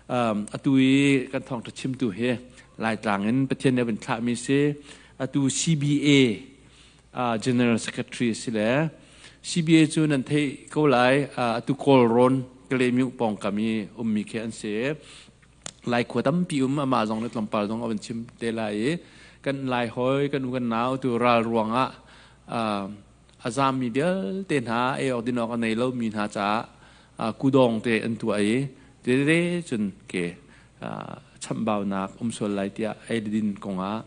Atu i kan thawngṭha chimtu hi Laitlang in Pathian nih a vun thlahmi si. Atu CBA General Secretary si le CBA cu nan theih ko lai. Atu Kawlrawn Kalaymyo pawngkam i ummi khi an si. Lai khua tampi um amah zong le tlawmpal zong a van chim te lai i kan Lai hawi kan u kan nau tu ral ruangah a zaammi vialte hna ei awk din awk a nei lomi hna caah kudawng te an tuah i tete cun ke chamhbaunak um sual lai tiah ei le din kongah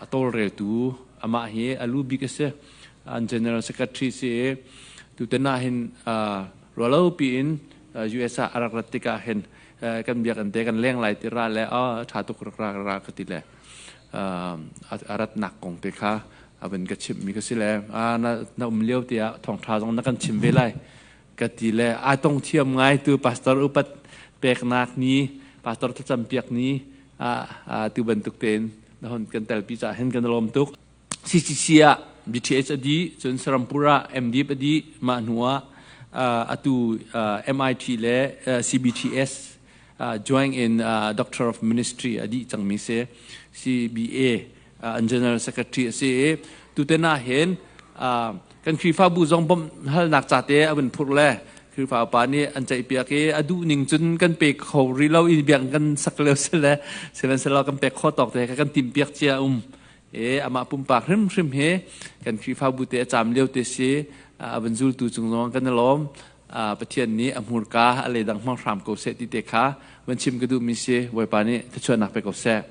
a tawlreltu amah hi a lu bik a si. An general secretary si i tutan ah hin rualo piin US ah a rak rat tikah hin kan biakinn te kan leng lai ti ra le a ṭha tuk rak ra ra ka ti le a ratnak kong te kha a van ka chimhmi ka si le na um lio tiah thawngṭha zong na kan chim ve lai ka ti le ai tong thiam ngai tu pastor upat peknak ni pastor thlacam piak ni tu bantuk tein na hon kan telpi caah hin kan lawm tuk. CCC ah BTH a dih, cun Serampur ah MDip a dih, mah hnu ah atu MIT le CBTS join in Doctor of Ministry a dih cangmi si. CBA an General Secretary a si i tuten ah hin kan Khrihfabu zong bawmh halnak ca te a vun phurh le Khrihfa upa nih an ceihpiak i a duh ning cun kan pe kho rih lo i biak kan sak lio si le sihmanhsehlaw kan pek khawh tawk te kha kan timhpiak cia um i amah pumpak hrimhrim hi kan Khrihfabu te a caam lio te si a van zultu cung zong kan i lawm. Pathian nih a hmurka a leidang hmang hram ko seh ti te kha van chim ka duhmi si. Bawipa nih thluachuahnak pe ko seh.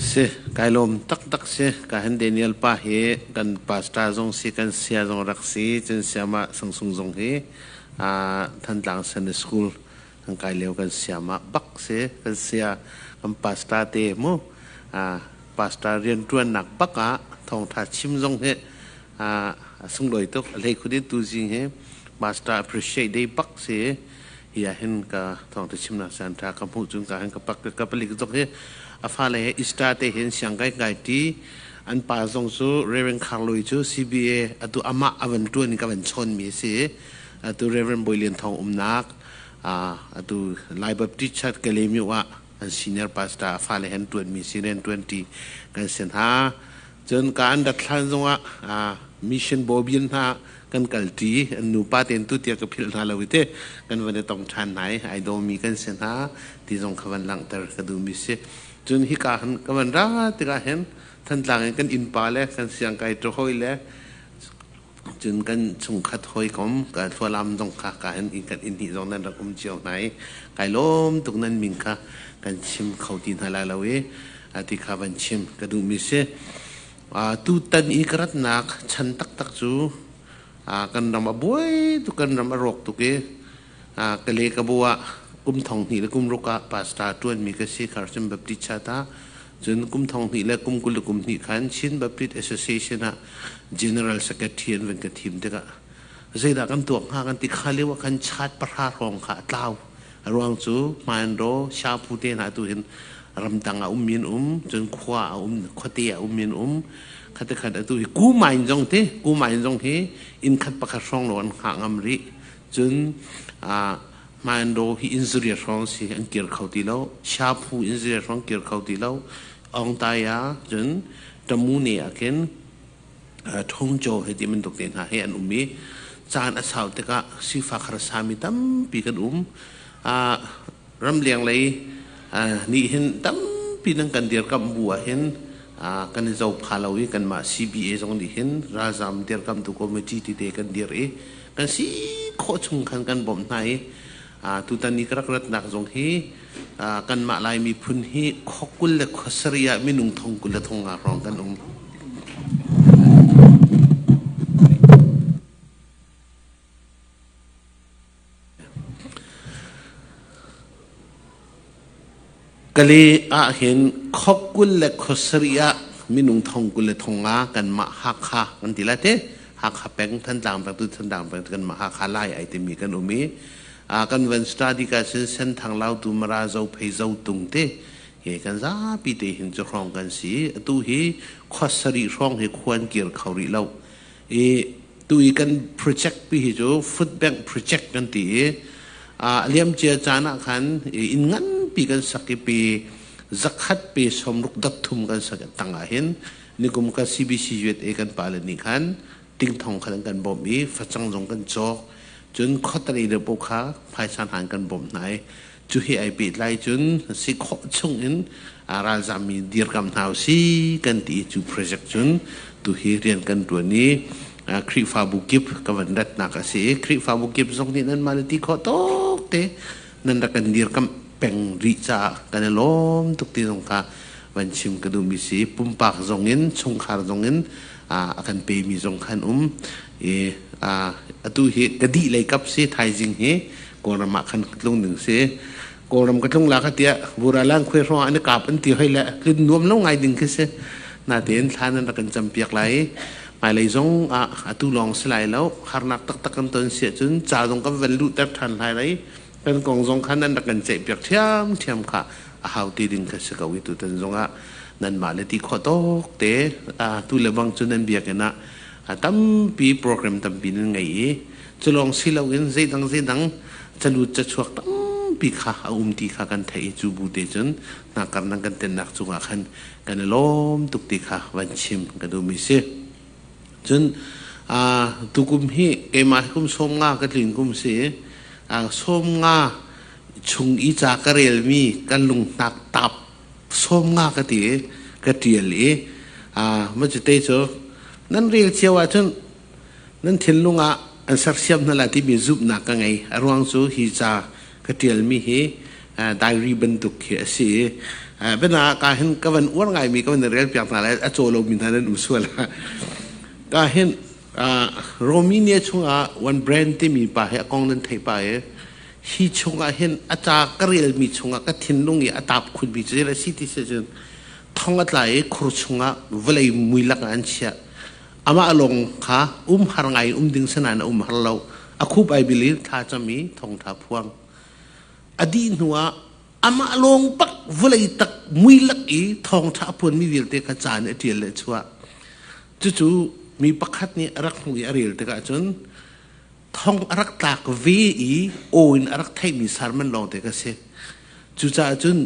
Si, kai lawm taktak si. Ka hen Daniel pa hi kan pastor zong si, kan sia zong rak si, cun siama sungsung zong hi Thantlang Sunday School kan kai lio kan siama bak si, kan sia kan pastor te mu pastor rianṭuannak bak ah thawngṭha chim zong hi a sunglawi tuk. A hlei khun in tu zing hi pastor appreciate day bak si. Hi ah hin ka thawngṭha chimnak caan ṭha ka hmuh cun ka hin ka pak ka palik zong hi a fale he Easter te hin siang kai kai ṭi an pa zong cu Reverend Kharloi cu CBA atu amah a van ṭuan in ka van chawnmi a si. Atu Reverend Bawi Lian Thawng umnak atu Lai Baptist Church Kalaymyo ah an senior pastor a fale hen ṭuanmi si rian ṭuanṭi kan si hna. Cun ka an rat hlan zongah mission bawbin hna kan kalṭi an nupa tein tu tiah ka philh hna lo i te kan van i tong ṭhan hna i ai dawmi kan si hna ti zong kha van langhter ka duhmi si. Cun hika han ka van ra tikah hin Thantlang in kan innpa le kan siangkai ṭu hawi le cun kan chungkhat hawikom ka thlualam zong kha ka hin in kan inn hnih zong nan rak um cio hna i kai lawm tuk nan min kha kan chim kho ti hna lai lo i ti kha van chim ka duhmi si. Tutan i ka ratnak chan taktak cu kan ram a buai tuk, kan ram a rawk tuk i ka le ka bu ah kum thong hnih le kum ruk ah pastor ṭuanmi ka si Carson Baptist Church ah. Cun kum thong hnih le kum 20 le kum hnih khan Chin Baptist Association ah General Secretary an van ka thim tikah zeidah kan tuak hnga kan ti. Kha lio ah khan chat 3 hrawng kha a tlau. A ruang cu Hmainraw, Shaphu te hna tu hin ramdang ah ummi an um, cun khua a um, khuate ah ummi an um. Khate khat atu hi Ku Main zong te, Ku Main zong hi inn khat pakhat hrawng lo an hngah ngam rih. Cun Hmainraw hi inn zuriat hrawng si an kir kho ti lo. Shaphu inn zuriat hrawng kir kho ti lo. Ongtaya cun Tamu ne ah khin Ṭhongcaw he ti bantuk te hna he an um i caan a sau tikah sifak harsami tampi kan um. Ramleng lei nih hin tampi nan kan dirkamh bu ah hin kan i zopha lo i kanmah CBA zong nih hin ralzam dirkamhtu committee tete kan dir i kan si khawh chung khan kan bawmh hna i tutan i ka rak ratnak zong hi kanmah Lai miphun hi khua 20 le khua sarih ah minung thong 20 le thong nga hrawng kan um. Kale ah hin khua 20 le khua sarih ah minung thong 20 le thong nga kanmah Hakha kan ti lai te. Hakha peng, Thantlang peng, tu Thantlang peng kanmah Hakha Lai ai timi kan um i kan van study ka sin Senthang Lautu Mara Zophei Zotung te he kan zapi te hin cu hrawng kan si. Atu hi khua sarih hrawng hi khuan kir kho rih lo i tu i kan project pi hi cu food bank project kan ti i A liamcia caan ah khan inn nganpi kan sak i pe zakhat pe sawmruk dot thum kan sak tang ah hin nikum ka CBC USA kan pale nih khan tingthong khan an kan bawmh i facang zong kan cawk. Cun khuatari le paoh kha phaisa hna in kan bawmh hna i cu hi ai pehtlai cun si khawh chung in ralzammi dirkam hna si kan ti i cu project cun tu hi rian kan ṭuan i Khrihfabu kip ka van ratnak a si i Khrihfabu kip zong nih nanmah le ti khawh tawk te nan rak kan dirkamh peng rih caah kan i lawm tuk ti zong kha van chim ka duhmi si. Pumpak zong in, chungkhar zong in a kan pemi zong khan um i atu hi ka dih lei kap si. Thaizing hi Kawlram ah khan tlung ding si. Kawlram ka tlung la ka tiah Buralang khuai hrawng an i kap an ti hoi le tlun nuam lo ngai ding khi si. Natein thlan an rak kan campiak lai. Hmailei zong ah atu lawng si lai lo, harnak taktak kan ton si ahcun ca zong kan van luhter ṭhan lai lai. Kan kong zong khan an rak kan ceihpiak ṭhiamṭhiam kha a hau ti ding kha si ko i tutan zong ah nanmah le ti khawh tawk te tu le bang cu nan biakinn ah tampi program tampi nan ngei i cu lawng si loin zeidang zeidang calut cachuak tampi kha a um ti kha kan theih i cu bu te cun hnakar nan kan tennak cungah khan kan i lawm tuk ti kha van chim ka duhmi si. Cun tukum hi keimah hi kum 50 ka tlin kum si. 50 chung i ca ka relmi kan lunghnak tap 50 ka ti i ka ṭial i ma cu te cu nan rel cio ahcun nan thinlung ah an sersiam hna lai timi zumhnak ka ngei. A ruang cu hi ca ka ṭialmi hi diary bantuk khi a si i biana ka hin ka van uar ngaimi ka van rel piak hna lai, a caw lomi hna nan um sual. Ka hin Romania chungah One Brand timi pa hi a kong nan theih pa i hi chungah hin a ca ka relmi chungah ka thinlung i a tap khunmi cu zei si ti si cun thong a tla i khur chungah vawlei mui lak ah an chiah. Amah lawng kha um har ngai um ding sinain a um har lo. A khup ai bil i thla cam i thongtha phuang. A dih hnuah amah lawng bak vawlei tak mui lak i thawngṭha a phuanmi vialte kha ca in a ṭial le a chuah. Cucu mi pakhat nih a rak hmuh i a rel tikah cun thong a rak tlak ve i aw in a rak theihmi sermon lawngte ka si. Cucaah cun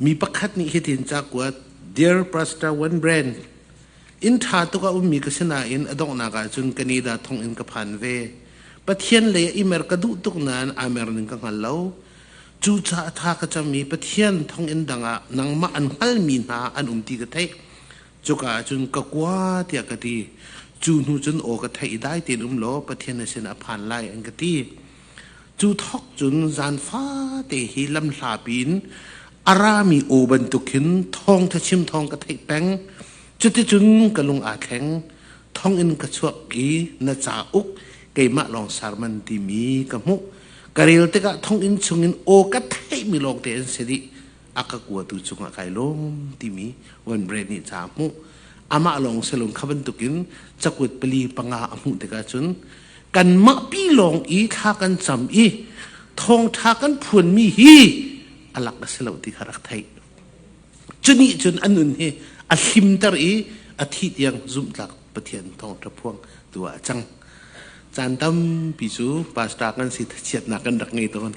mi pakhat nih hitin ca kuat: "Dear Pastor One Brand, inn ṭha tuk a ummi ka si nain a donghnak ah cun Canada thonginn ka phan ve. Pathian lei ah i mer ka duh tuk nain aa mer ning ka hngal lo. Cucaah tha ka cam i Pathian thonginn dang ah nangmah an hngalmi hna an um ti ka theih. Cuka ah cun ka kua tiah ka ti. Cu hnu cun aw ka theih i dai tein um law Pathian na sinah a phan lai an ka ti. Cu thawk cun zan fate hi lamhla piin a rami aw bantuk hin thawngtha chim thawng ka theih peng. Cuticun ka lung aa thleng. Thonginn ka chuak i na cauk keimah lawng sermon timi ka hmuh. Ka rel tikah thonginn chungin aw ka theihmi lawngte an si dih. A ka kuatu cungah kai lawm timi Wan Bre nih ca a hmuh. Amah lawng silung kha bantukin cakuat pali panga a hmuh tikah cun kanmah pi lawng i thla kan cam i thawngṭha kan phuanmi hi a lak a si lo ti kha rak theih. Cunih cun a nun hi a hlimter i a thih tiang zumhtlak Pathian thawngṭha phuang tu ah a cang. Caan tampi cu pastor kan si thachiatnak kan rak ngei tawn.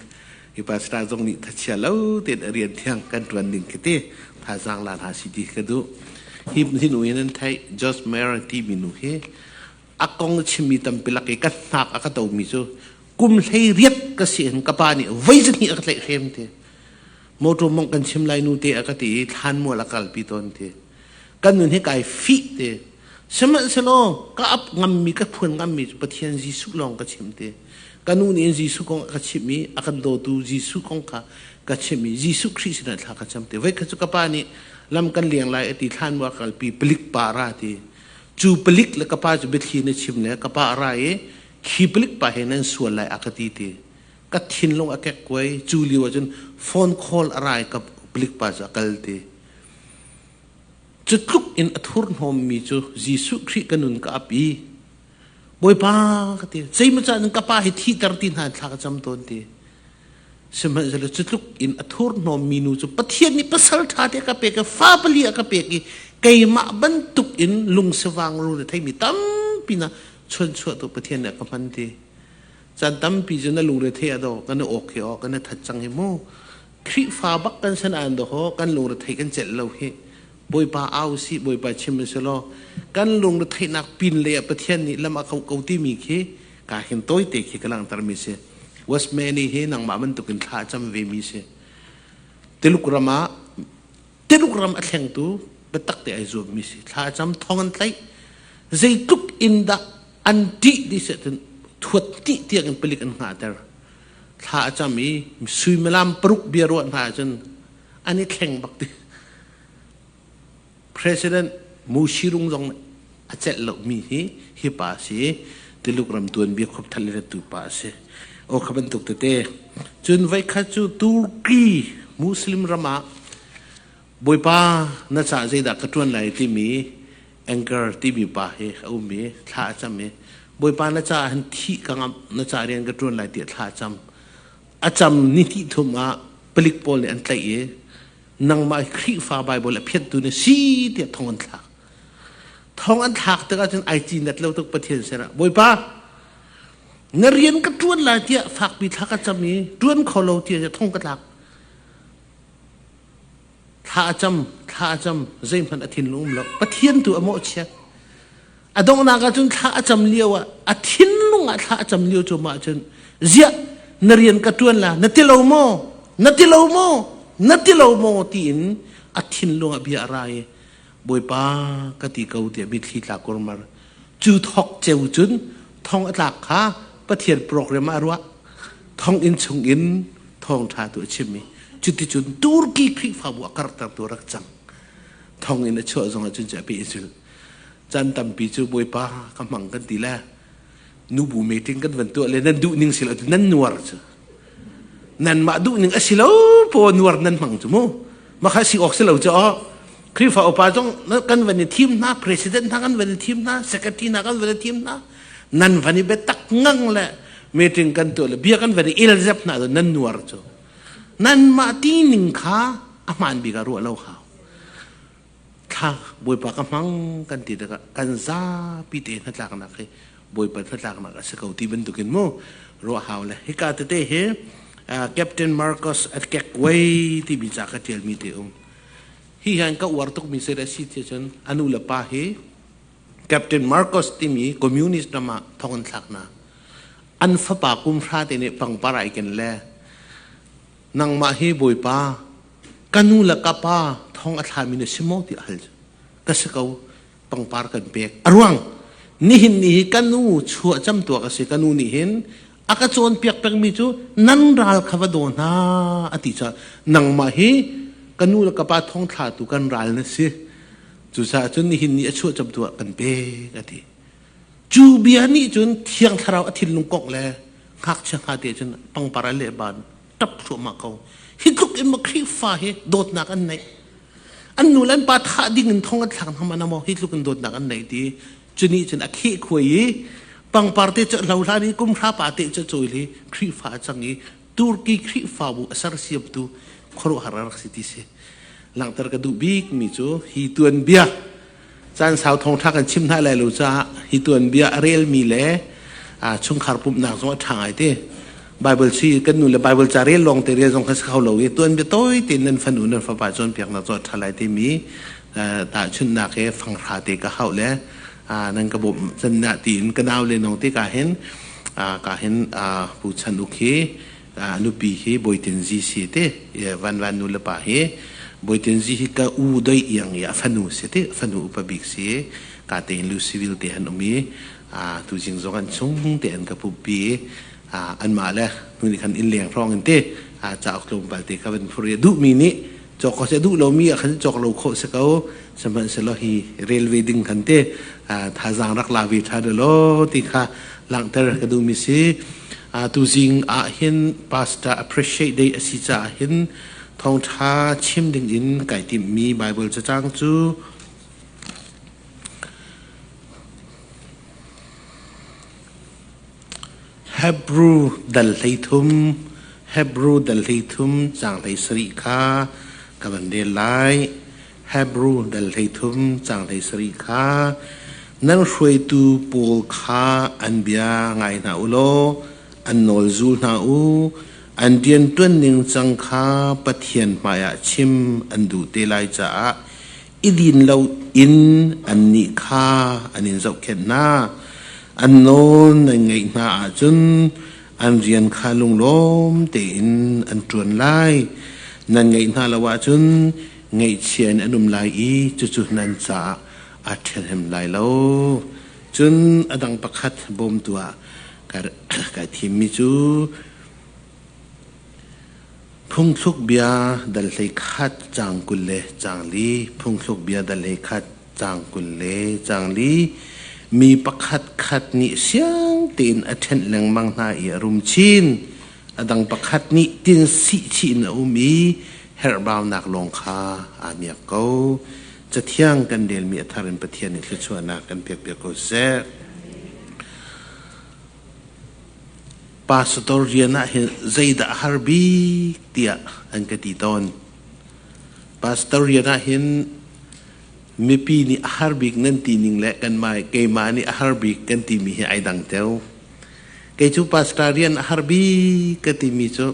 Hi pastor zong nih thachia lo tein a rian thiang kan ṭuan ding khi ti thazaang la hna si ti ka duh. Hi hi nu in an theih Josh Mayer timi nu hi a kong chimmi tampi lak i ka hnak a ka tomi cu kum 18 ka si in ka pa nih voi zahnih a ka tlaihhrem ti. Motor mong kan chim lai nu te a ka ti i thlanmual a kalpi tawn ti. Kan nun hi kai fih ti. Sihmanhsehlaw ka ap ngammi ka phuan ngammi cu Pathian Jesuh lawng ka chim ti. Ka nu nih Jesuh kong a ka chimh i a kan dawtu Jesuh kong kha ka chimh i Jesuh Khrih sinah thla ka cam ti. Voi khat cu ka pa nih lam kan leng lai a ti, thlanmual a kalpi, palik pa a ra ti. Cu palik le ka pa cu biathli na chim le ka pa a ra i khi palik pa he nan sual lai a ka ti ti. Ka thinlung a kek kuai. Cu lio ahcun phone call a ra i ka palik pa cu a kal ti. Cu tluk in a thurhnawmmi cu Jesuh Khrih ka nun ka ap i Bawipa ka ti. Zeimaw caan ka pa hi thihter ti hna thla ka cam tawn ti. Sihmanhsehlaw cu tluk in a thurhnawmmi nu cu Pathian nih pasal ṭha te a ka pek i fa pali a ka pek i keimah bantuk in lungsivang rul a theimi tampi na chuanchuah tu Pathian nih a ka hman ti. Caan tampi cu na lungre thei a do kan i awk hi aw kan i that cang hi mu. Khrihfa bak kan san an do ho kan lungre thei kan celh lo hi. Bawipa au si Bawipa chim si law kan lungre theihnak pin le ah Pathian nih lam a ko ko timi khi ka hin tawite khi ka langhter mi si. Westman hi nangmah bantukin thla a cam ve mi si. Tuluk ram ah Tuluk ram a thlengtu biatak te ai zuam mi si. Thla a cam thong an tlaih. Zeitluk in dah an ṭih ti si ahcun thuat ṭih tiang in palik an hngahter. Thla a cam i suimilam paruk bia ruah hna ahcun an i thleng bak ti. President Mushirung zong a celh lomi hi hi pa a si i Tuluk ram tuanbia khuapthal le tu pa a si. Aw kha bantuk tete. Cun voikhat cu Turkey Muslim ram ah Bawipa na caah zeidah ka ṭuan lai timi Anchor timi pa hi a um i thla a cam i Bawipa na caah hin thih ka ngamh na caah rian ka ṭuan lai tiah thla a cam. A cam ni hnih thum ah palik pawl nih an tlaih i nangmah Khrihfa Bible a phiattu na si tiah thong an thlak. Thong an thlak tikah cun ai cinat lo tuk Pathian sinah Bawipa na rian ka ṭuan lai tiah fakpi thla ka cam i ṭuan kho lo tiah thong ka tlak. Thla a cam, thla a cam, zeihmanh a thinlung um lo. Pathian tu a mawhchiat. A donghnak ah cun thla a cam lio ah a thinlung ah thla a cam lio cu mah cun ziah na rian ka ṭuan la na ti lo maw na ti lo maw na ti lo maw tiin a thinlung ah bia a ra i Bawipa ka ti ko tiah mitthli tla kurmar cu thok ceu cun thong a tlak kha Pathian program ah a ruah thong inn chung in thawngṭha tu a chim i cuticun Turkey Khrihfabu a karhtertu rak cang thong in a chuah zong ah cun cu a pehzulh caan tampi cu Bawipa ka hmang kan ti le nubu meeting kan van tuah le nan duh ning si lo nan nuar cu nanmah duh ning a si lo po nuar nan hmang cu mu makha si awk si lo cu aw Khrihfa upa zong kan van i thim hna president hna kan van i thim hna secretary hna kan van i thim hna nan van i biatak ngang le meeting kan tuah le bia kan van i ilzep hna nan nuar cu nanmah ti ning kha a hmaan bik ah ruah lo hau thla Bawipa ka hmang kan ti tikah kan zapi te hnatlaknak hi Bawipa hnatlaknak a si ko ti bantukin mu ruah hau le hika tete hi Captain Marcos at Kekway timi ca ka tialmi te um hi hian ka uar tukmi se si ti cun anu le pa hi Captain Marcos timi communist ram ah thong an thlak na an fapa kum hra te nih pangpar ai ken le nangmah hi Bawipa ka nu le ka pa thong a thlami na si maw ti a hal ka si ko pangpar kan pek a ruang nihin ni hi ka nu chuah cam tuak a si ka nu nih hin a ka cawnpiak pengmi cu nan ral kha va daw hna a ti caah nangmah hi ka nu le ka pa thong thlatu kan ral na si cucaah cun nihin ni a chuah cam tuah kan pek a ti cu bia nih cun thiang thlarau a thinlung kongh le ngakchia hnga te cun pangpar a leh ban ṭap thluahmah ko hi tluk in maw Khrihfa hi dawtnak an neih an nu le an pa thah ding in thong an thlak hna mana maw hi tluk in dawtnak an neih ti cuni cun a kheh khuai i pangpar te cu hlo hlan i kum hra pa te cu cawi li Khrihfa a cang i Turkey Khrihfabu a sersiamtu khuaruahhar a rak si ti si langhter ka duh bik mi cu hi tuanbia caan sau thawngṭha kan chim hna lai lo caah hi tuanbia a relmi le chungkhar pumhnak zong a ṭha ngai te Bible si kan nu le Bible ca rel lawng te rel zong kha si kho lo i tuanbia tawi tein nan fanu nan fapa cawnpiaknak cu a ṭha lai timi tahchunhnak he fanghra te ka hauh le nan ka bawmh can na tiin ka nau le nong te ka hin ka hin pu Chan Uk hi nupi hi Bawitin Zi si te van van nu le pa hi Bawitin Zi hi ka u doi iang i a fanu si te fanu upa bik si ka te in lu civil te han um i tu jing zong an chung te an ka pumpi an mah le nu nih khan inn leng hrawng in te cauk tlawmpal te ka van phur i duh mi nih cawk ko se duh lo mi ah khan cawk lo khawh si ko sihmanhsehlaw hi railway ding khan te thazaang rak la ve tha lo ti kha langhter ka duh mi si tuzing ah hin pastor appreciate day a si caah hin thawngtha chim ding in kai timh mi bible cacang cu Hebrew dal 13 Hebrew dal 13 caang 17 kha ka van rel lai. Hebrew dal 13 caang 17 kha nan hruaitu pawl kha an bia ngai hna u law An nawl zul hna u. An rianṭuan ningcang kha Pathian hmaiah chim an duh te lai caah i din loin annih kha an in zohkhenh hna. An nawl nan ngaih hna ahcun an rian kha lunglawm tein an ṭuan lai. Nan ngaih hna lo ahcun ngaihchia in an um lai i cucu nan caah aa ṭhialhem lai lo. Cun a dang pakhat bawmtu ah kai thimmi cu Phungthluk bia dal 11 caang 24, phungthluk bia dal 11 caang 24. Mi pakhat khat nih siang tein a ṭhenh lengmang hna i a rum chin. A dang pakhat nih tin sih chih in a um i herhbaunak lawng kha aa miak ko. Cathiang kan relmi a thar in Pathian nih thluachuahnak kan pekpiak ko seh. Pastor rian ah hin zeidah a har bik tiah an ka ti tawn. Pastor rian ah hin mipi nih a har bik nan ti ning le kanmah keimah nih a har bik kan timi hi ai dang teo. Kei cu pastor rian a har bik ka timi cu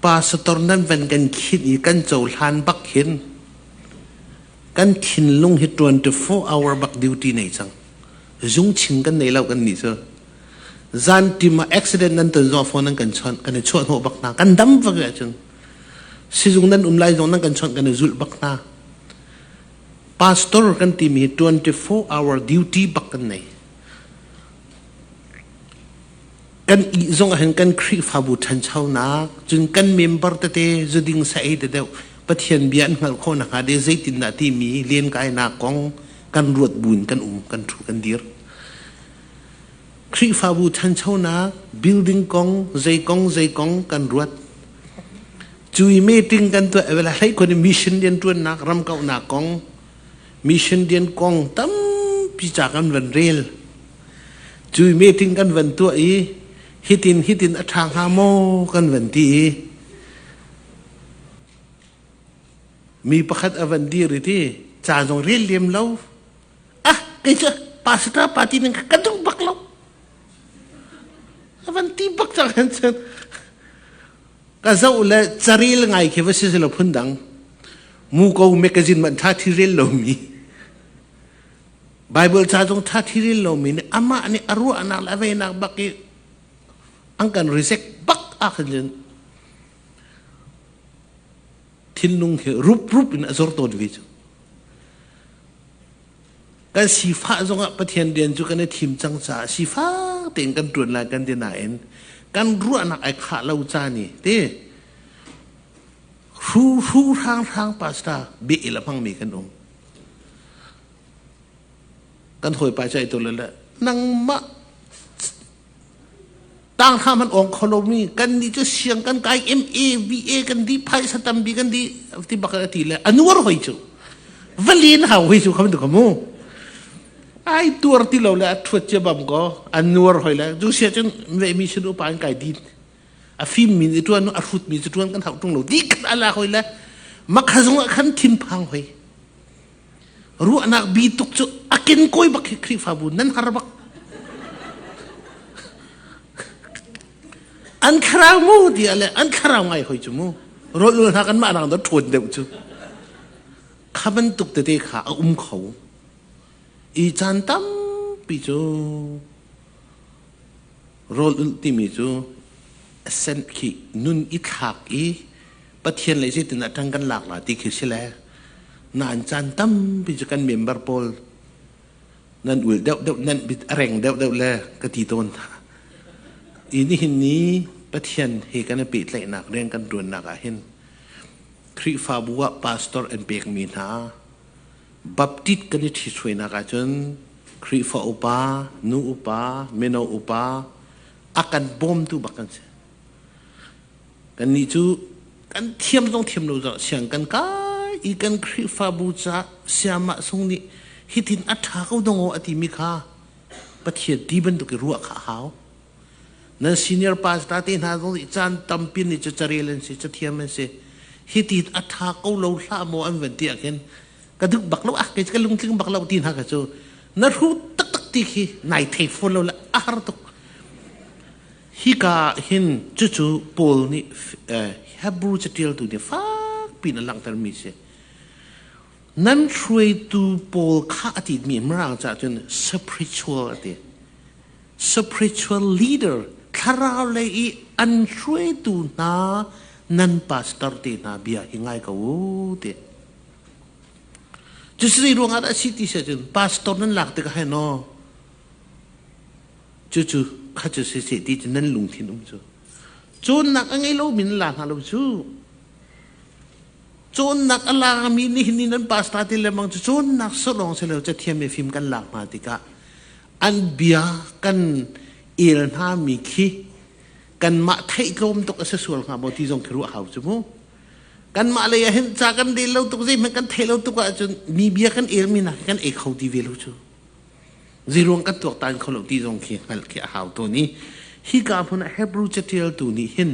pastor nan van kan khinh i kan cohlan bak hin kan thinlung hi 24 hour bak duty nei cang. Zung ching kan nei lo kan nih cu. Zan tim ah accident nan ton zong phone nan kan chawnh kan i chuah hnawh bak hna kan dam vak ahcun sizung nan um lai zong nan kan chawnh kan i zulh bak hna. Pastor kan timi hi 24 hour duty bak kan nei. Kan i zong ahhin kan Khrihfabu ṭhanchonak cun kan member tete zuding sa ei te deuh Pathian bia an hngalh khawh nakhnga de zeitindah timi lenkainak kong kan ruat buin kan um kan ṭhu kan dir. Khrihfabu ṭhanchonak building kong zei kong zei kong kan ruat. Cui meeting kan tuah ewela hlei khon mission rian ṭuannak ram kauhnak kong mission rian kong tampi ca kan van rel. Cui meeting kan van tuah i hitin hitin a ṭha hnga maw kan van ti i Mi pakhat a van dir i ti ca zong rel lem lo. Ah, kei cu pastor party ning ka duh bak lo. A van ti bak cang hen cun. Ka zoh le carel ngai khi va si lo phun dang. Muko magazine man tha thi rel lo mi. Bible ca zong tha thi rel lo mi nih amah nih a ruahnak le a veinak bak i an kan reject bak ah khan cun thinlung hi rup rup in a zor tawn ve cu. Kan sifah zongah Pathian rian cu kan i thim cang caah sifak tein kan ṭuan lai kan ti nain kan ruahnak ai khah lo ca ni te hru hru hrang hrang pastor bia el a hmangmi kan um. Kan hawipa cu ai tu le nangmah Tanghra hmanh awng kho lomi kan nih cu siang kan kai MA VA kan di phaisa tampi kan di ti bak a ti le a nuar hoi cu valin hau hoi cu kham tu khamu ai tuar ti lo le a thuat cia bam ko a nuar hoi le cu sia cun ve mi sin upa an kai din a fim mi ni tuan a hrut mi cu tuan kan hau tung lo di khat ala hoi le makha zung ah khan thin phang hoi Ruahnak bi tuk cu a kin kawi bak hi Khrihfabu nan har bak. An thlarau mu ti le an thlarau ngai hoi cu mu. Rawl ul hna kan mah nang do ṭhawn deuh cu. Kha bantuk tete kha a um kho. I caan tampi cu rawl ul timi cu sen khi nun i thlak i Pathian lei zeitin ah ṭang kan lak la ti khi si le nain caan tampi cu kan member pawl nan ul deuh deuh nan bit a reng deuh deuh le ka ti tawn hna. I nihin ni Pathian he kan i pehtlaihnak rian kan ṭuannak ah hin Khrihfabu ah pastor an pekmi hna Baptist kan i ṭhithruainak ahcun Khrihfa upa, nu upa, mino upa a kan bawmtu bak kan si. Kannih cu kan thiam zong thiam lo zong siang kan kai i kan Khrihfabu caah sayamah sung nih hitin a ṭha ko dong aw a timi kha Pathian ti bantuk i ruah kha a hau. Nan senior pastor te hna zong nih caan tampi nih cu carel an si, cathiam an si. Hiti a ṭha ko lo hlah maw an van ti ah khin ka duh bak lo ah kei cu ka lungtling bak lo ti hna kha cu na hru taktak ti khi nai thei fawn lo le a har tuk. Hika hin cucu Paul nih Hebrew catialtu nih fakpi in a langhtermi si. Nan hruaitu pawl kha a timi Mirang caah cun spiritual a ti. Spiritual leader, thlarau lei i an hruaitu hna nan pastor te hna bia hi ngai ko u ti. Cusi ruangah dah a si ti si ahcun pastor nan lak tikah hin aw Cucu kha cu siseh ti cu nan lungthin um cu. Cawnnak a ngei lomi nan la hna lo cu. Cawnnak a lami nihin ni nan pastor ti lengmang cu cawnnak solawng si lo cathiam le fim kan lak hna tikah an bia kan el hna mi khi kanmah theih tlawm tuk a si sual hnga maw ti zong khi ruah hau cu mu. Kanmah lei ah hin ca kan rel lo tuk zeihmanh kan theih lo tuk ahcun mi bia kan el mi nak kan ei kho ti ve lo cu. Zeiruang kan tuaktan kho lo ti zong khi hngalh khi a hau tawn i hika hmun ah Hebrew catialtu nih hin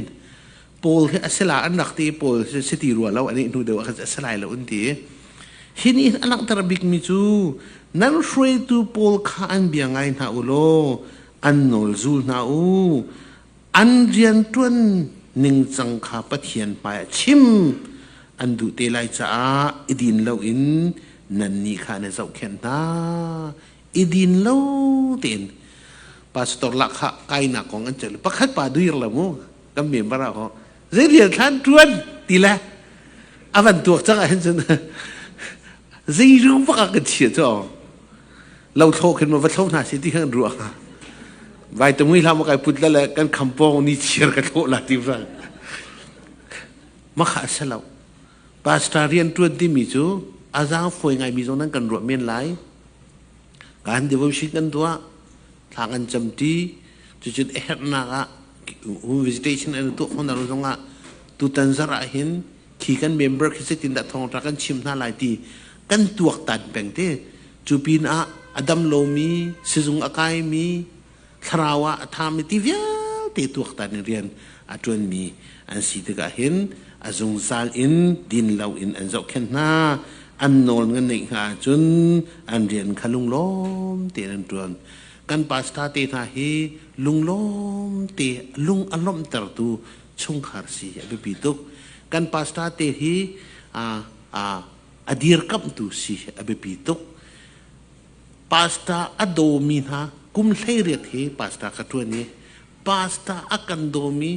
Paul hi a si la an rak ti i Paul si ti rua lo an i hnu deuh ah khan a si lai lo an ti i hi nih hin a langhter bikmi cu nan hruaitu pawl kha an bia ngai hna u law an nawl zul hna u an rianṭuan ningcang kha Pathian hmaiah chim an duh te lai caah i din loin nannih kha na zohkhenh hna. I din lo tein pastor lahkhah kainak kong an ceih pakhat pa duir lo mu kan member ah ho zei rian thlan ṭuan ti le a van tuak cang ah hin cun zei rung bak ah kan chia cu lo thlo khin ma va thlo hna si ti khan ruah hnga vai tamui hla ma kai put la le kan khampong ni chiar ka thlo la ti ra ma kha se lo pastor rian tuan timi cu azang foi ngai mi zong nan kan ruah men lai kan devotion kan tuah thla kan cam ti cucun a herhnak ah home visitation an tuah khon zong ah tutan zarh ah hin khi kan member khi zeitin dah thawngṭha kan chim hna lai ti kan tuaktan peng te cu pin ah a dam lomi sizung a kaimi thlarau ah a thami ti vialte tuaktan in rian a ṭuanmi an si tikah hin a zungzal in din lo in an zohkhenh hna an nawl ngan neih hnga ahcun an rian kha lunglawm tein an ṭuan kan pastor te hna hi lunglawm te lung a lawmhtertu chungkhar si a biapi tuk kan pastor te hi a dirkamhtu si a biapi tuk pastor a dawmi hna kum 18 hi pastor ka ṭuan i pastor a kan dawmi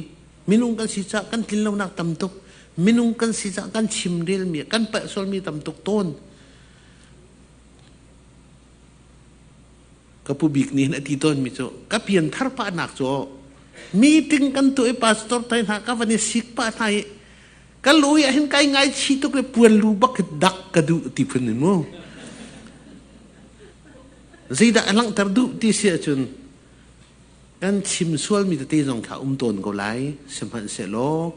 minung kan si caah kan tlin lonak tam tuk minung kan si caah kan chimrelmi kan palh sualmi tam tuk tawn Ka pu bik nih hin a ti tawnmi cu ka pianthar pahnak cu meeting kan tuah i pastor tai hna ka van i sik pah hna i ka lui ah hin kai ngaichih tuk le puan lu bak hi dak ka duh ti phun in mu. Zeidah a langhter duh ti si ahcun kan chim sualmi tete zong kha um tawn ko lai sihmanhsehlaw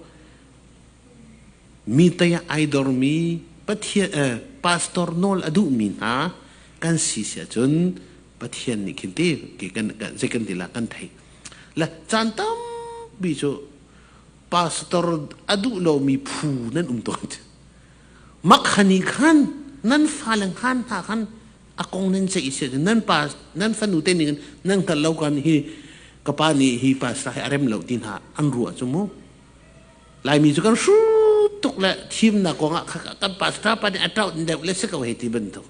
mi tei ah ai dormi Pathian pastor nawl a duhmi hna kan si si ahcun Pathian nih khin ti kan zei kan ti la kan thei le caan tampi cu pastor a duh lomi phu nan um tawn makhani khan nan fale khan hna khan a kong nan ceih si ahcun nan pa nan fanu te ning nan hngal lo kan hi ka pa nih hi pastor hi a rem lo ti hna an ruah cu mu Laimi cu kan hrut tuk le thimnak kongah kan pastor pa nih a ṭauh deuh le si ko hei ti bantuk.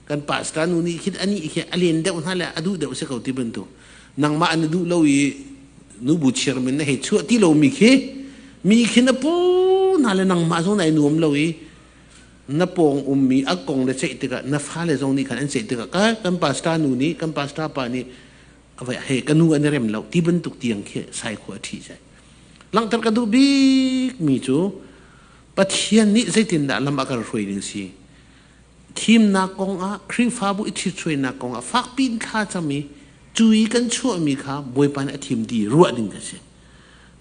Kan pastor nu nih khin anih khi a len deuh hna le a duh deuh si ko ti bantuk. Nangmah an duh lo i nubu chairman na hei chuah ti lomi khi mi khi na pu hna le nangmah zong nai nuam lo i na pawng ummi a kong le ceih tikah na fale zong nih khan an ceih tikah ka kan pastor nu nih kan pastor pa nih hei ka nu an i rem lo ti bantuk tiang khi sai khua a ṭhi sai. Langhter ka duh bikmi cu Pathian nih zeitindah lam a kan hruai ding si. Thimnak kongah Khrihfabu i ṭhithruainak kongah fakpi in thla cam i cu i kan chuahmi kha Bawipa nih a thim ti ruah ding a si.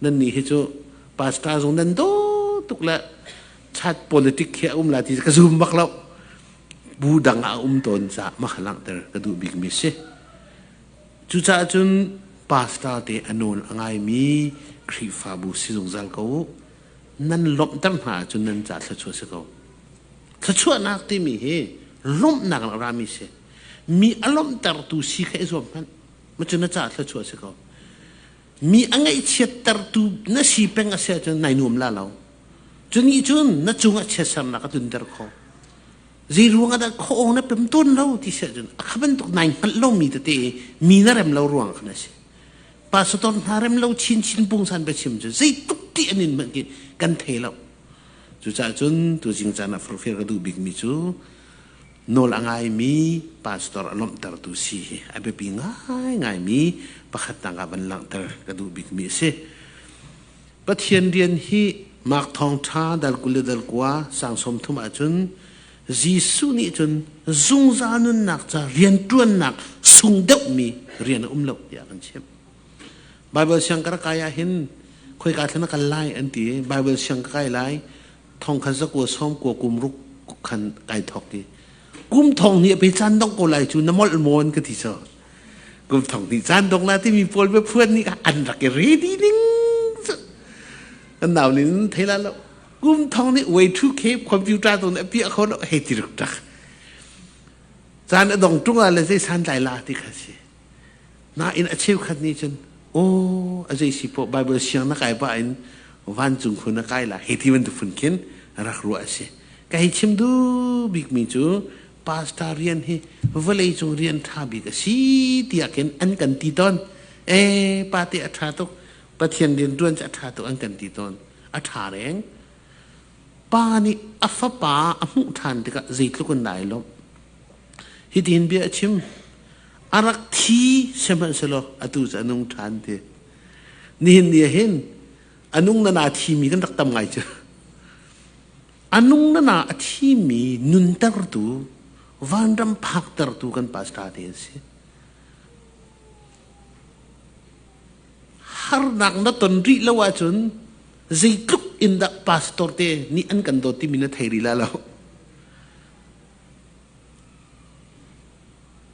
Nannih hi cu pastor zong nan daw tuk le chat politic khi a um la ti ka zum bak lo. Bu dang ah a um tawn caah mah kha langhter ka duh bikmi si. Cucaah cun pastor te a nawl a ngaimi Khrihfabu si zungzal ko u. Nan lawmhter hna ahcun nan ca thluachuah si ko. Thluachuahnak timi hi lawmhnak in a rami si. Mi a lawmhtertu si kha i zuam hmanh. Macun na ca thluachuah si ko. Mi a ngaihchiattertu na si peng a si ahcun nai nuam la lo. Cu nih cun na cungah chiatsernak a tlunter khawh. Zei ruangah dah khuaawng na pem tawn lo ti si ahcun a kha bantuk nai hngalh lomi tete i mi na rem lo ruang khan a si. Pastor hna rem lo chinchin pungsan biachim cu zeitluk ti an in hmanh khi kan thei lo. Cucaah cun tuzing caan ah forhfial ka duh bikmi cu nawl a ngaimi pastor a lawmhtertu si hi a biapi ngaingaimi pakhatnak ah van langhter ka duh bikmi a si. Pathian rian hi Mark Thawngṭha dal 20 le dal 9 sang 30 ahcun Jesuh nih cun zungzal nunnak ca rianṭuannak sung deuhmi rian a um lo tiah kan chimh. Baibal siang ka rak kai ah hin khoika thlan na kal lai an ti i Baibal siang ka kai lai thong khat zakua sawm kua kum ruk khan kai thawk i kum thong hnih a pe caan dong ko lai cu na molh maw an ka ti so kum thong hnih caan dong la timi pawl biaphuan nih an rak i ready ning cu kan nau nin thei la lo kum thong nih way 2K computer tu nih a piah kho lo hei ti ruk tak caan a dong tung ah le zei san tlai la ti kha si nain a cheukhat nih cun aw a zei si poh Bible siang na kai pah in vancung khu na kai la hei ti bantuk phun khin rak ruah a si ka hei chim duh bikmi cu pastor rian hi vawlei cung rian ṭha bik a si tiah khin an kan ti tawn. E pa te a ṭha tuk, Pathian rian ṭuan cu a ṭha tuk an kan ti tawn. A ṭha reng. Pa nih a fapa a hmuh ṭhan tikah zeitluk in dah ai lawmh. Hitin bia a chim. A rak thi sihmanhsehlaw atu cu a nung ṭhan ti. Nihin ni ah hin a nung na na thimi kan rak tam ngai cu. A nung na na a thimi nuntertu, vanram phaktertu kan pastor te an si. Harnak na ton rih lo ahcun zeitluk in dah pastor te nih an kan dawt timi na thei rih la lo.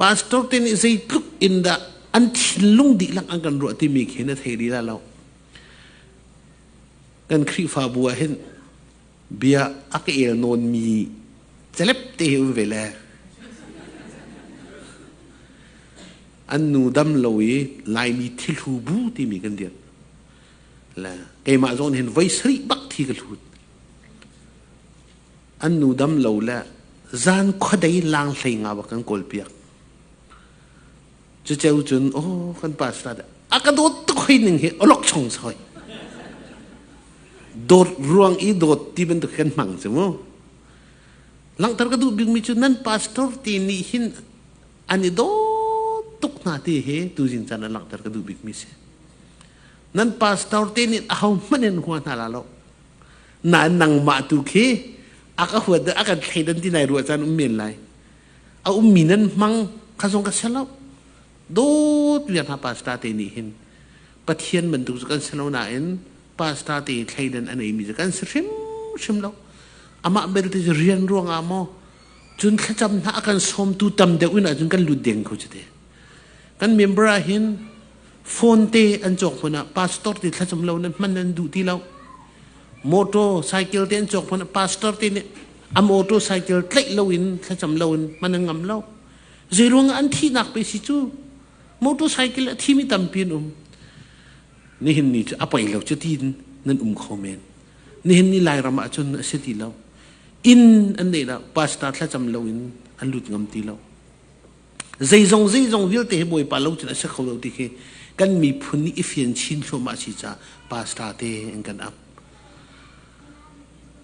Pastor te nih zeitluk in dah an thinlung dihlak an kan ruah timi khi na thei rih la lo. Kan Khrihfabu ah hin bia a ka el nawnmi celep te hi um ve le an nu dam lo i Laimi thilhu bu timi kan dirh le keimah zawn hin voi sarih bak thi ka hlut an nu dam lo le zan khuadei lang hlei nga bak kan kawl piak cuceu cun oh kan pastor a ka dawt tuk hoi ning hi olok chong soi dawt ruang i dawt ti bantuk kan hmang cu mu langhter ka duh bikmi cu nan pastor ti nih hin an i dawt tuk hna ti hi tuzing caan ah langhter ka duh bikmi si nan pastor te nih aho hmanh in hua hna la lo na nangmah tu khi a ka huat a kan thleidan ti nai ruah caan um men lai a ummi nan hmang kha zong ka selo dawt viar hna pastor te nih hin Pathian bantuk cu kan si lo nain pastor te thleidan a neimi cu kan si hrimhrim lo. Amah belte cu rian ruangah maw cun thlacam hna a kan sawmtu tam deuh in ahcun kan lut deng kho cu te. Kan member ah hin phone te an cawk hmun ah pastor te thlacam lo nan hman nan duh ti lo. Motor cycle te an cawk hmun ah pastor te nih a motor cycle tlaih lo in thlacam lo in hman an ngam lo. Zei ruangah an thihnak pe si cu motorcycle a thimi tampi an um nihin ni cu a poi lo cu ti nan um kho men nihin ni Lairam ah cun a si ti lo inn an neih lo pastor thlacam lo in an lut ngam ti lo zeizong zeizong vialte hi bawipa lo cun a si kho lo ti khi kan miphun nih i fian chin thluahmah si ca pastor te an kan ap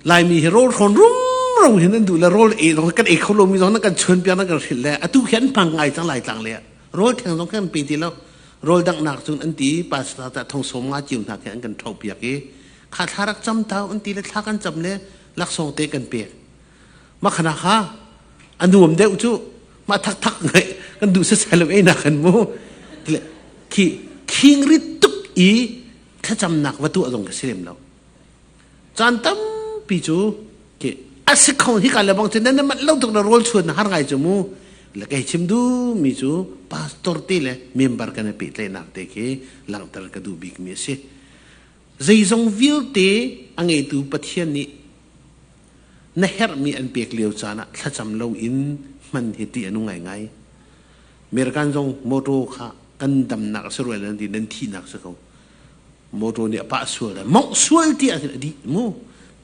Laimi hi rawl hrawn rumro hin an duh le rawl ei zong kan ei kho lomi zong nan kan chuan piak nan kan hrilh le atu khi an hmang ngai cang Laitlang le rawl theng zong kan pe ti lo rawl danghnak cun an ti pastor ta thong sawm nga ciu hna khi an kan tho piak i kha thla rak cam tau an ti le thla kan cam le laksawng te kan pek ma khana kha a nuam deuh cu ma thak thak ngai kan duh sasai lo ei na kan mu khi khing rit tuk i thlacamnak va tuah zong ka si lem lo Caan tampi cu a si kho hika le bang cu nan manh lo tuk na rawl chuan na har ngai cu mu le kei chim duh mi cu pastor te le member kan i pehtlaihnak te khi langhter ka duh bik mi a si. Zeizong vialte a ngeitu Pathian nih na herhmi an pek lio caan ah thlacam lo in hman hi ti a nung ngaingai. American zong motor kha kan damnak a si rual nan ti nan thihnak si ko. Motor nih a pah sual le mongh sual ti ahcun a dih mu.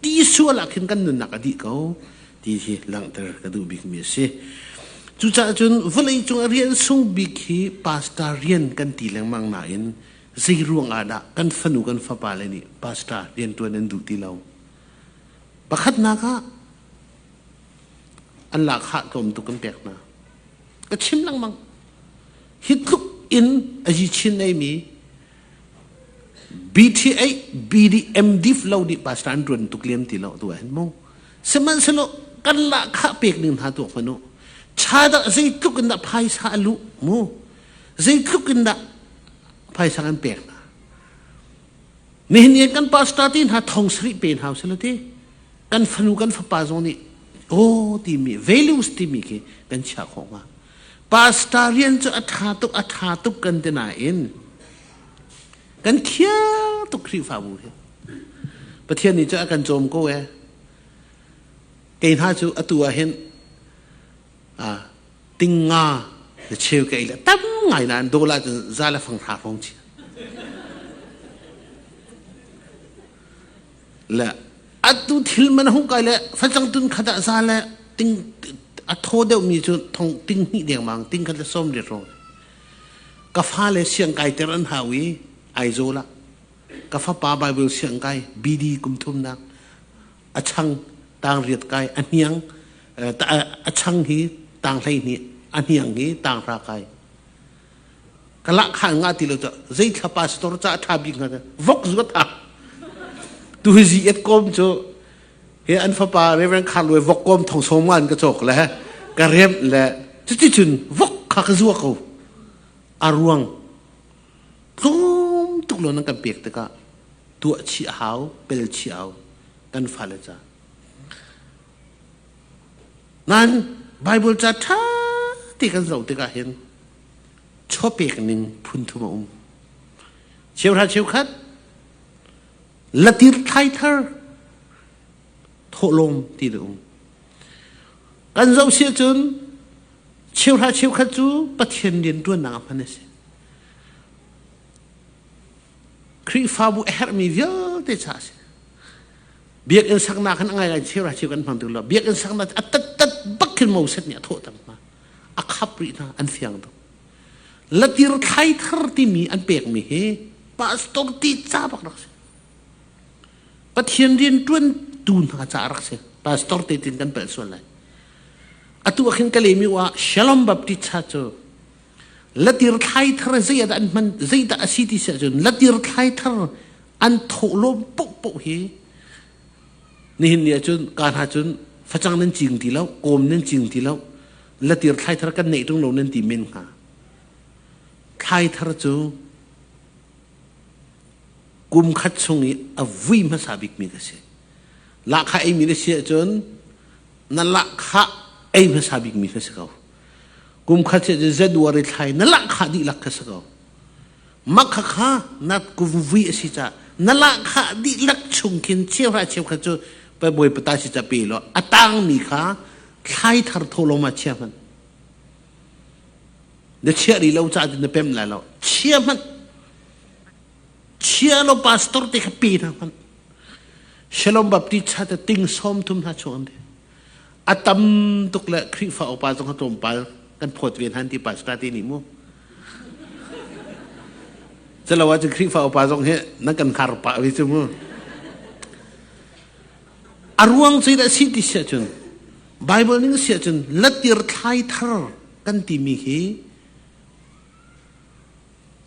Ti sual ah khin kan nunnak a dih ko ti hi langhter ka duh bikmi a si. Cucaah cun vawlei cung a rian sung bik hi pastor rian kan ti lengmang nain zei ruang ah dah kan fanu kan fapa le nih pastor rian ṭuan an duh ti lo. Pakhatnak ah an lahkhah tlawm tuk kan pek hna. Ka chim lengmang. Hi tluk in a yi chin eimi BTA BDM dif lo nih pastor an ṭuan tuk liam ti lo tu ah hin mu. Sihmanhsehlaw kan lahkhah pek ning hna tuak hmanh u. Cha dah zeitluk in dah phaisa a luh mu. Zeitluk in dah phaisa kan pek hna. Nihin ni kan pastor ti hna thong sarih pe hna usila ti. Kan fanu kan fapa zong nih aw timi values timi khi kan chia khawh hnga. Pastor rian cu a ṭha tuk a ṭha tuk kan ti nain kan thial tuk Khrihfabu hi. Pathian nih cu a kan cawm ko ee. Kei hna cu atu ah hin ting nga le cheu ka ei le tam ngai nain dawla cun za le fang hra hrawng chia. Le atu thil man hung kai le facang tun khat ah za le ting a thaw deuh mi cu thong ting hnih dengmang ting khat le som riat rong ka fa le siang kai ter an hau i Aizawl ah ka fapa Bible siang kai BD kum thumnak a chang tang riat kai a hniang a chang hi tang hlei hnih a hniang hi tang hra kai ka lah kha nga ti lo cha zei thla pastor cha tha bik nga vok zu tha tu hi zi et kom chu he an fapa Reverend Kharlue vok kom thong som ngan ka chok le ka rem le cuti cun vok kha ka zua ko a ruang tlawm tuk lo nan kan pek tikah tuah chi a hau pel chi hau kan fale ca Nan Bible ca ṭha te kan zoh tikah hin chawpek ning phun thum a um. Cheuhra cheukhat latir thlai thar thawhlawm ti a um. Kan zoh si ahcun cheuhra cheukhat cu Pathian rianṭuannak ah hman a si. Khrihfabu a herhmi vialte ca a si. Biakinn saknak hin a ngaingai cheu cheu kan hmang tuk lo. Biakinn saknak a tattat bak khin Moses nih a thawhter hna. A khap rih hna an fiang tuk. Latir thlai thar timi an pekmi hi pastor ti ca bak rak si. Pathian rian tuan tu hna ca rak si. Pastor te tin kan palh sual lai. Atu ah khin ka lemi wa Shalom Baptist Church cu latir thlai thar zei ah dah an hman zei dah a si ti si ahcun latir thlai thar an thawhlawm paohpaoh hi nihin ni ahcun ka hna cun facang nan cing ti lo kawm nan cing ti lo latir thlai thar kan neih ṭung lo nan ti men hnga thlai thar cu kum khat chung i a vui hmasa bikmi ka si lahkhah eimi na si ahcun na lahkhah ei hmasa bikmi kha si ko kum khat si ahcun January thlai na lahkhah dihlak kha si ko Makha kha na kuvui a si ca na lahkhah dihlak chung khin cheuhra cheukhat cu pa bawi pata si ca pe law a tangmi kha thlai thar tholom ah chia hmanh na chia rih lo ca na pem lai lo chia hmanh chia lo pastor te kha pe hna hmanh Shalom Baptist cha te ting som thum hna chung an a tam tuk le Khrihfa upa zong tlawmpal kan phawt ve hna ti pastor te nih mu Calo ahcun Khrihfa upa zong hi nan kan hngar pah ve cu mu. A ruang cu dah si ti si ahcun Bible ning si ahcun latir thlai thar kan timi hi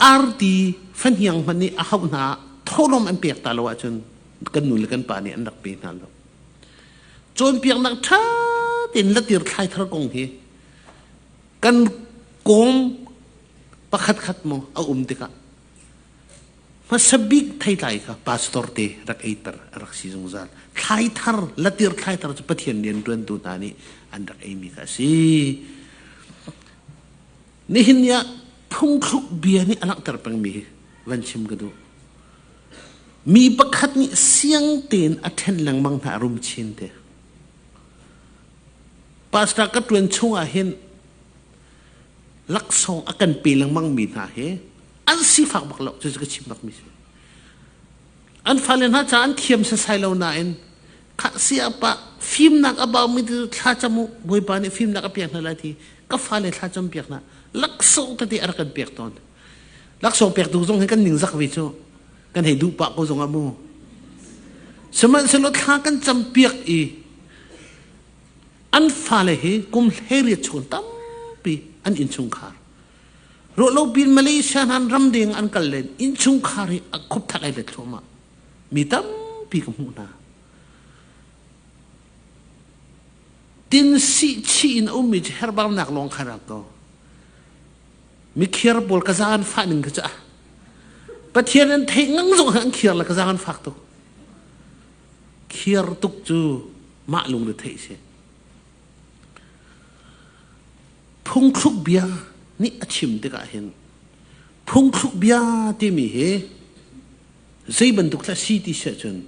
arti fahniang hmanh nih a hauh hna tholom an pek ta lo ahcun kan nu le kan pa nih an rak pe hna lo. Cawnpiaknak ṭha tein latir thlai thar kong hi kan kawm pakhatkhat maw a um tikah hmasa bik theitlai kha pastor te rak eiter a rak si zungzal thlai thar latir thlai thar cu Pathian rian ṭuantu hna nih an rak eimi kha a si nihin ni ah phungthluk bia nih a langhter pengmi hi van chim ka duh mi pakhat nih siang tein a ṭhen lengmang hna a rum chin te pastor ka ṭuan chung ah hin laksawng a kan pe lengmang mi hna hi an sifak bak lo cucu ka chim bak mi si. An fale hna ca an thiam sasai lo nain khah siapa fimnak a baumi cu thlacam u, Bawipa nih fimnak a pek hna lai ti ka fale thlacam piak hna laksawng tete a rak kan pek tawn. Laksawng pek tu zong hi kan ningzak ve cu kan hei duh pah ko zong ah mu. Sihmanhsehlaw thla kan cam piak i an fale hi kum 18 chung tampi an innchungkhar ruahlo pin Malaysia hna ramdeng an kal len innchungkhar hi a khupthak ai let thluahmah mi tampi ka hmuh hna. Tin si chi in a ummi cu herbarnak lawng kha rak ko. Mikhiar pawl ka zaang an fah ning kha cu ah Pathian an theih ngang zong an khiar le ka zaang an fak tuk. Khiar tuk cu mah lung le theih si. Phungthluk bia nih a chim tikah hin phungthluk bia timi hi zei bantuk thla si ti si ahcun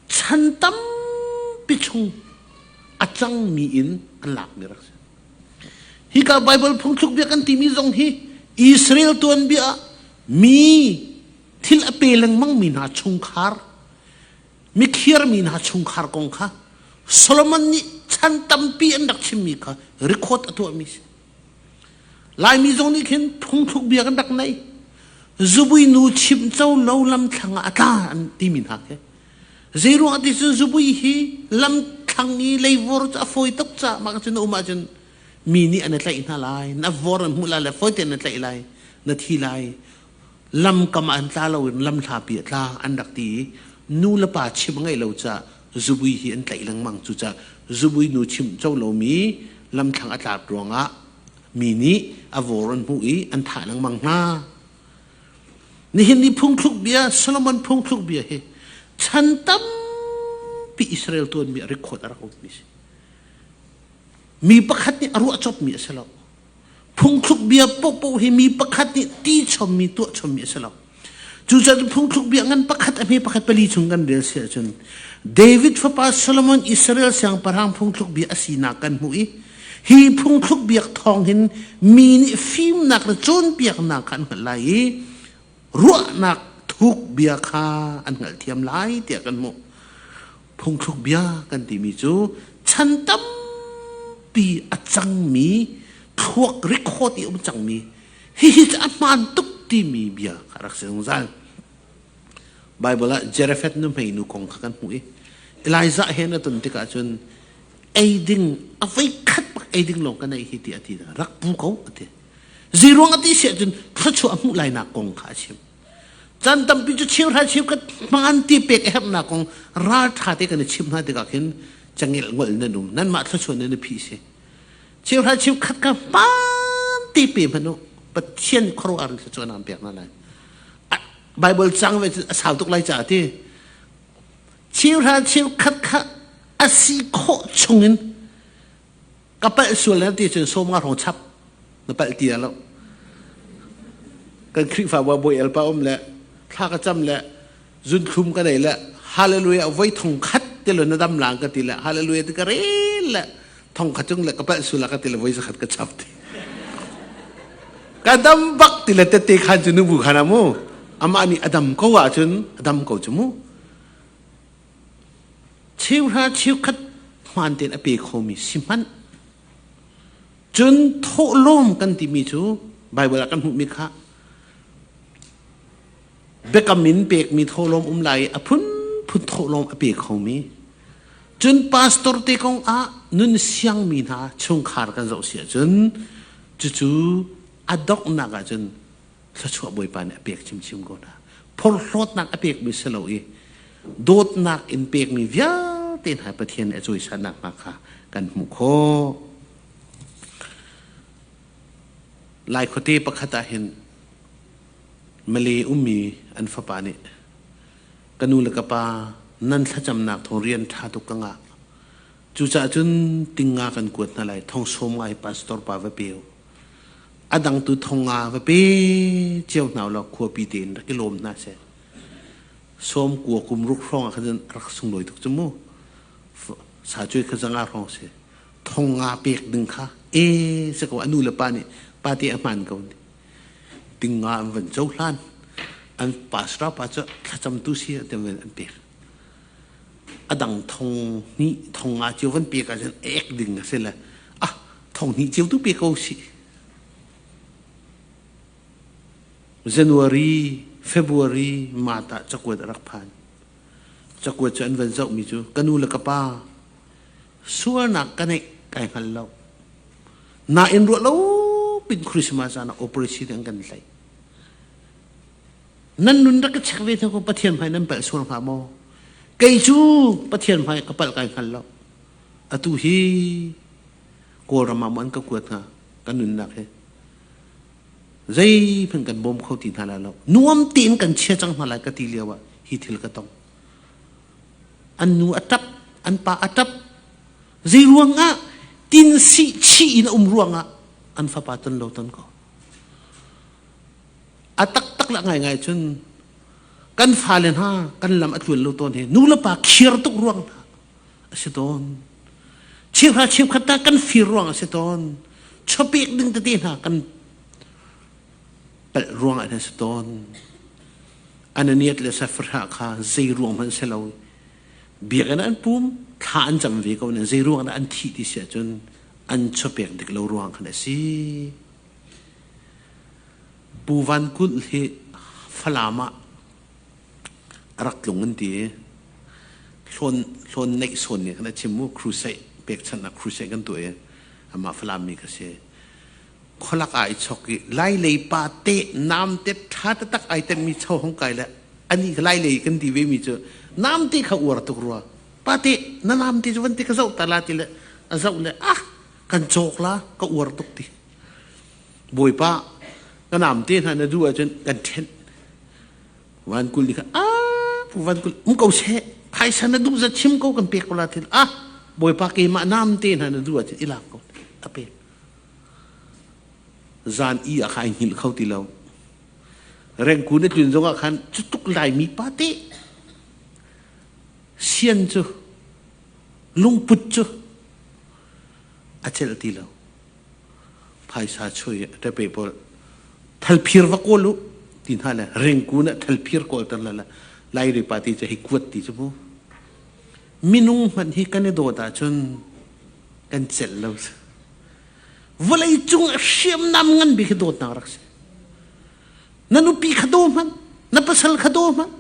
chan tampi chung a cangmi in an lakmi rak si. Hika Bible phungthluk bia kan timi zong hi Israel tuanbia mi thil a pe lengmang mi hna chungkhar mikhiar mi hna chungkhar kong kha Solomon nih chan tampi an rak chimmi kha record a tuahmi si. Laimi zong nih khin phungthluk bia kan rak nei. Zubui nu chim co lo lamthlang ah a tla an timi hna khi. Zeiruang ti cun zubui hi lamthlang i leivur cu a fawi tuk caah mah cun na um ahcun mi nih an i tlaih hna lai. Na vor an hmuh lai le fawi tein na tlaih lai. Na thi lai. Lamkam ah an tla loin lam hlapi a tla an rak ti i nu le pa chim a ngeih lo caah zubui hi an tlaih lengmang. Cucaah zubui nu chimh co lomi lamthlang a tlak ruangah mi nih a vor an hmuh i an thah lengmang hna. Nihin ni phungthluk bia Solomon phungthluk bia hi chan tampi Israel tuanmi a record a rak ummi si. Mi pakhat nih a ruah copmi a si lo. Phungthluk bia popo hi mi pakhat nih ti chommi tuah chommi a si lo. Cucaah phungthluk bia ngan pakhat a hme pakhat pali chung kan rel si ahcun David fapa Solomon Israel siangpahrang phungthluk bia a sinak kan hmuh i hi phungthluk biak thawng hin mi nih fimnak le cawnpiaknak kha an hngalh lai i ruahnak thuk bia kha an hngalhthiam lai tiah kan hmuh. Phungthluk bia kan timi cu chan tampi a cangmi thluak record i um cangmi hihi cu a hmaan tuk timi bia kha rak si zungzal. Bible ah Jerepheth nuhmei nu kong kha kan hmuh i Elijah he na ton tikah cun ei ding a voi khat bak ei ding lawng kan ei hi ti a ti rak pu ko a ti. Zeiruang a ti si ahcun thluachuah a hmuh lainak kong kha a chim. Caan tampi cu cheuhra cheukhat hmaan ti pek a herhnak kong ralṭha te kan i chimh hna tikah khin cangel ngol nan um nanmah thluachuah nan i phih si. Cheuhra cheukhat kha hmaan te pe hmanh u Pathian khuaruahhar in thluachuah nan pek hna lai. Bible cang ve a sau tuk lai caah ti cheuhra cheukhat kha a si khawh chungin ka palh sual na ti cun sawm nga hrawng chap na palh ti lo kan Khrihfabu ah bawi elpa um le thla ka cam le zunthlum ka nei le hallelujah voi thong khat ti lo na dam lang ka ti le hallelujah ti ka rel le thong khat cung le ka palh sual ka ti le voi zakhat ka chap ti ka dam bak ti le tete khan cu nubu khan amu amah nih a dam ko ahcun a dam ko cu mu Cheuhra cheukhat hmaan tein a pe khomi si hmanh. Cun thawhlawm kan timi cu Baibal ah kan hmuhmi kha biakam in pekmi thawhlawm um lai i a phunphun thawhlawm a pe khomi. Cun pastor te kong ah nun siangmi hna chungkhar kan zoh si ahcun cucu a donghnak ahcun thluachuah Bawipa nih a pek chinchin ko hna. Phorhlawtnak a pekmi si lo i dawtnak in pekmi vialte hna Pathian nih a cawisannak hna kha kan hmuh khawh. Lai khuate pakhat ah hin Malay ummi an fapa nih ka nu le ka pa nan thlacamnak thawng rian ṭha tuk ka ngah. Cucaah cun tinga kan kuat hna lai thong sawm ngai pastor pa va pe u. A dang tu thong nga va pe cio hna law khuapi tein rak i lawm hna seh. Sawm kua kum ruk hrawng ah khan rak sunglawi tuk cu mu. Sa cuai kha zanga hrawng si. Thong nga pek ding kha e se ko anu le pa nih pa te a hmaan ko. Ting nga an van cohlan. An pastor pa cu thlacamtu si ti an pek. A dang thong hnih thong nga cio van pek ahcun ek ding a si le ah thong hnih cio tu pe ko si. January, February mata cakuat a rak phan. Cakuat cu an van zohmi cu ka nu le ka pa sualnak ka neih kai hngal lo. Nain ruah lo pin Christmas ah operation an kan tlaih. Nan nun rak ka check ve hna ko Pathian hmai nan palh sual hnga maw? Kei cu Pathian hmai ka palh kai hngal lo. Atu hi Kawlram ah maw an ka kuat hnga ka nunnak hi. Zeihmanh kan bawm kho ti hna lai lo. Nuam tein kan chia cang hna lai ka ti lio ah hi thil ka tong. An nu a ṭap, an pa a ṭap. Zei ruangah tin si chi in a um ruangah an fapa ton lo ton ko. A taktak la ngaingai cun kan fale hna kan lam a tluan lo tawn hi nu le pa khiar tuk ruang hna a si tawn. Cheuhra cheukhat ta kan fir ruang a si tawn. Chawpek ding tete hna kan palh ruang ah a si tawn. Ananias le Sapphira kha zei ruang hmanh si lo. Biakinn an pum, thla an cam ve ko nain zei ruang dah an thih ti si ahcun an chawpek dik lo ruang khan a si. Pu Van Kulh hi Falam ah a rak tlung an ti i hlawn hlawn neih sawn nih khan a chim mu crusade pekchanhnak crusade kan tuah i amah Falam mi ka si. Khualak ah i chok i Lai lei pa te nam te ṭha taktak ai temmi cho hong kai le ani kha Lai lei kan ti ve mi cu nam te kha uar tuk rua. Pa te na nam te cu van te ka zoh ta la ti le a zoh le ah kan cawk la ka uar tuk ti. Bawipa ka nam te hna na duh ahcun kan ṭhenh. Van kul nih khan ah pu van kul um ko seh phaisa na duh zat chim ko kan pek ko la thil ah Bawipa keimah nam te hna na duh ahcun i lak ko a pek. Zan i ah kha ai hngilh kho ti lo. Rengku na tlun zongah khan cutuk Laimi pa te sian cu lungput cu a celh ti lo. Phaisa chui te pe pawl thalphir va kawl u ti hna le ringku na thalphir kawl ter la lai ri pa ti cu hei kuat ti cu mu minung hmanh hi kan i dawt ahcun kan celh lo vawlei cung a hriamnam ngan bik hi dawtnak rak si na nupi kha daw hmanh na pasal kha daw hmanh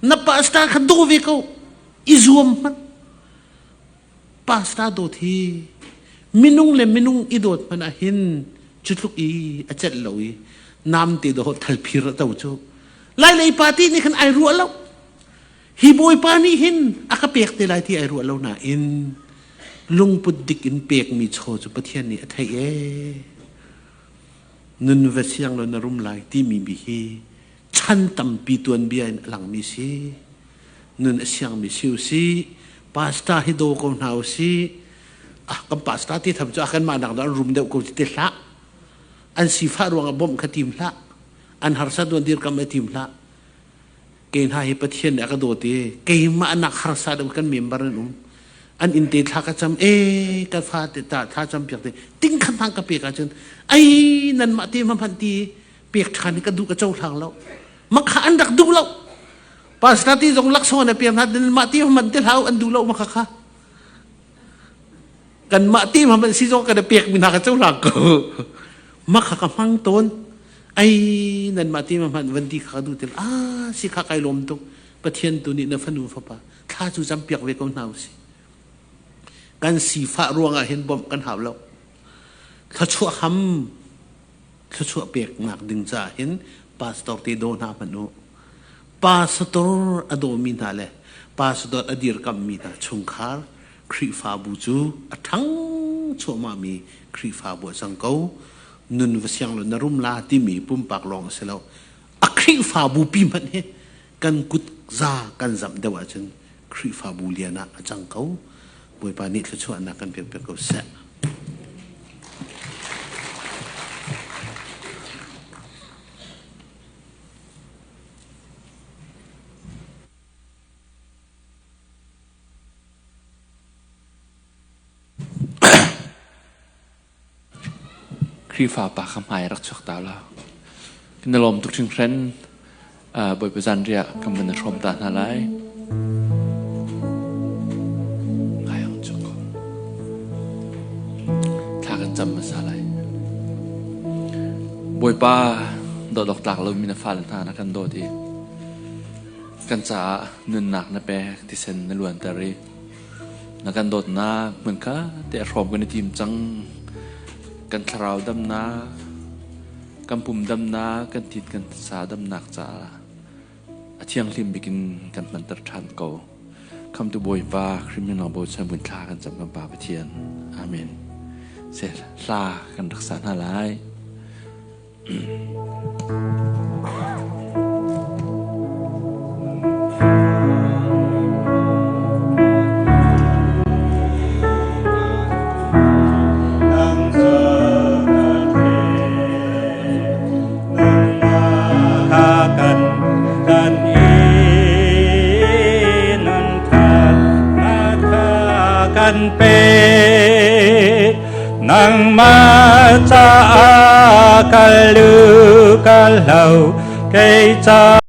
na pastor kha daw ve ko i zuam hmanh Pastor dawt hi minung le minung i dawt hmanh ah hin cu tluk i a celh lo i namte dawh thalphir a to cu Lailei party nih khan ai ruah lo. Hi bawipa nih hin a ka pek te lai ti ai ruah lo nain lungput dik in pekmi chaw cu Pathian nih a theih ee. Nun va siang lo na rum lai timi bi hi chan tampi tuanbia in a langmi si. Nun a siangmi si u si. Pastor hi daw ko hna u si. Ah, kan pastor ti tham cu ah kanmah nak dah an rum deuh ko ti te hlah. An sifah ruangah bawmh kha tim hlah. An harsa duan dirkam e tim hlah. Ke hna hi Pathian nih a ka dawt i keimah nak harsa deuh kan member an um. An inn te thla ka cam e ka fa te ta thla cam piak te ting khan thang ka pek ahcun ai nan mah te ma hmanh ti pek ṭhan hi ka duh ka cohlang lo. Makha an rak duh lo. Pastor ti zong laksawng an piak hna mah ti hman ti hlau an duh lo makha kha. Kan mah ti hman si zong kan pek mi hna ka cohlang ko. Makha ka hmang tawn. Ai nan mah ti hman van ti kha duh til ah si kha kai lawm tuk. Pathian tu nih na fanu fapa thla cu cam piak ve ko hna usih. Kan sifah ruangah hin bawmh kan hau lo. Thluachuah ham thluachuah peknak ding caah hin pastor te daw hna hmanh u. Pastor a dawmi hna le pastor a dirkammi hna chungkhar Khrihfabu cu a ṭhang chuahmahmi Khrihfabu a cang ko. Nun va siang lo na rum la timi pumpak lawng a si lo. A Khrihfabu pi hmanh hi kan kut za kan zamh deuh ahcun Khrihfabu lian ah a cang ko. Bawipa nih thluachuahnak kan pek piak ko seh. Khrihfa pa kha hmai rak chuak ta la. Kan i lawm tuk hringhran. Bawipa zanriah kan van i hrawm ta hna lai. Thla kan cam hmasa lai. Bawipa dawt awk tlak lomi na fale hna na kan dawt i kan caah nunnak na pek thisen na luanter i na kan dawtnak hmun kha te a hrawm kan i tim cang. Kan thlarau damnak, kan pum damnak, kan tit kan sa damnak caah a thianghlim bikin kan hmanter ṭhan ko. Khamtu Bawipa Khrih min lawng bochan buin thla kan cam kan Pa Pathian. Amen. Se hla kan rak sa hna lai. Kan pe nangmah caah ka lu ka lo kei ca.